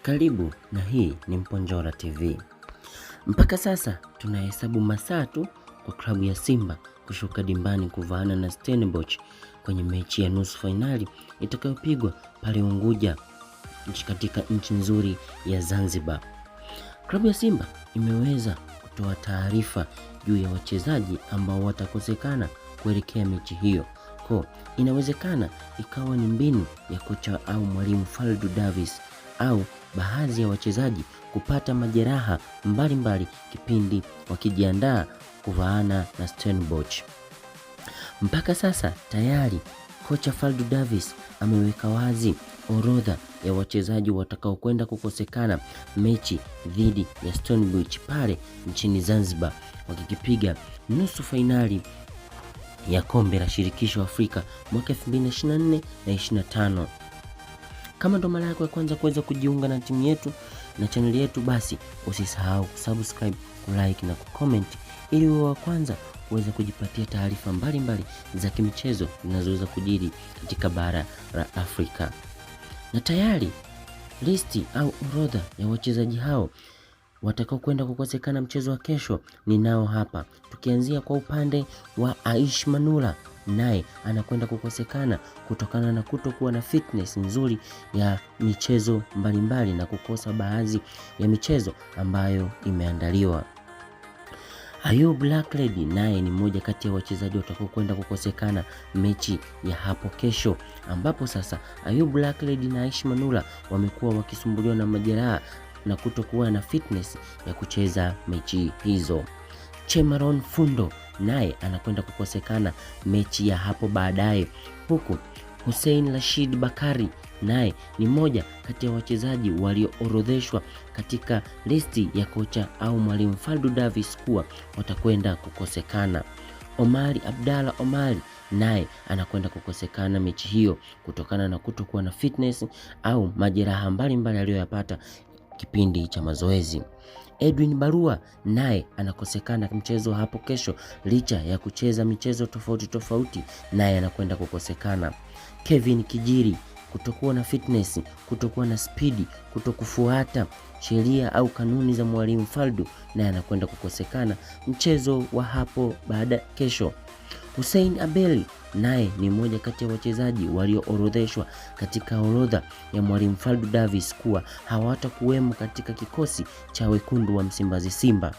Karibu na hii ni Mponjora TV. Mpaka sasa tunahesabu masaa tu kwa klabu ya Simba kushuka dimbani kuvaana na Stellenbosch kwenye mechi ya nusu fainali itakayopigwa pale Unguja katika nchi nzuri ya Zanzibar. Klabu ya Simba imeweza kutoa taarifa juu ya wachezaji ambao watakosekana kuelekea mechi hiyo. Ko, inawezekana ikawa ni mbinu ya kocha au mwalimu Faldu Davis au baadhi ya wachezaji kupata majeraha mbalimbali kipindi wakijiandaa kuvaana na Stellenbosch. Mpaka sasa tayari kocha Faldu Davis ameweka wazi orodha ya wachezaji watakaokwenda kukosekana mechi dhidi ya Stellenbosch pale nchini Zanzibar wakikipiga nusu fainali ya kombe la shirikisho Afrika mwaka 2024 na 25. Kama ndo mara yako ya kwanza kuweza kujiunga na timu yetu na chaneli yetu, basi usisahau kusubscribe, kulike na kucomment ili uwe wa kwanza kuweza kujipatia taarifa mbalimbali za kimichezo zinazoweza kujiri katika bara la Afrika. Na tayari listi au orodha ya wachezaji hao watakao kwenda kukosekana mchezo wa kesho ninao hapa, tukianzia kwa upande wa Aish Manula, naye anakwenda kukosekana kutokana na kutokuwa na fitness nzuri ya michezo mbalimbali na kukosa baadhi ya michezo ambayo imeandaliwa. Ayub Blacklady naye ni mmoja kati ya wachezaji watakao kwenda kukosekana mechi ya hapo kesho, ambapo sasa Ayub Blacklady na Aish Manula wamekuwa wakisumbuliwa na majeraha na kutokuwa na fitness ya kucheza mechi hizo. Chemaron Fundo naye anakwenda kukosekana mechi ya hapo baadaye, huku Hussein Rashid Bakari naye ni mmoja kati ya wachezaji walioorodheshwa katika listi ya kocha au mwalimu Faldu Davis kuwa watakwenda kukosekana. Omari Abdalla Omari naye anakwenda kukosekana mechi hiyo kutokana na kutokuwa na fitness au majeraha mbalimbali aliyoyapata kipindi cha mazoezi. Edwin Barua naye anakosekana mchezo hapo kesho, licha ya kucheza michezo tofauti tofauti, naye anakwenda kukosekana. Kevin Kijiri kutokuwa na fitness, kutokuwa na spidi, kutokufuata sheria au kanuni za mwalimu Faldu, naye anakwenda kukosekana mchezo wa hapo baada kesho. Hussein Abeli naye ni mmoja kati ya wachezaji walioorodheshwa katika orodha ya mwalimu Faldu Davis kuwa hawatakuwemo katika kikosi cha wekundu wa Msimbazi Simba.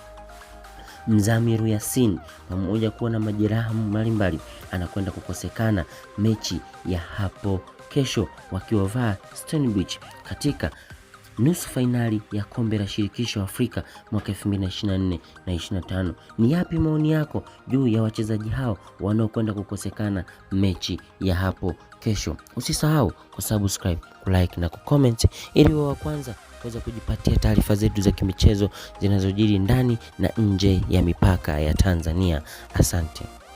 Mzamiru Yasin pamoja kuwa na majeraha mbalimbali anakwenda kukosekana mechi ya hapo kesho wakiwavaa Stellenbosch katika nusu fainali ya kombe la shirikisho Afrika mwaka 2024 na 25. Ni yapi maoni yako juu ya wachezaji hao wanaokwenda kukosekana mechi ya hapo kesho? Usisahau kusubscribe, kulike na kucomment ili uwe wa kwanza kuweza kujipatia taarifa zetu za kimichezo zinazojiri ndani na nje ya mipaka ya Tanzania. Asante.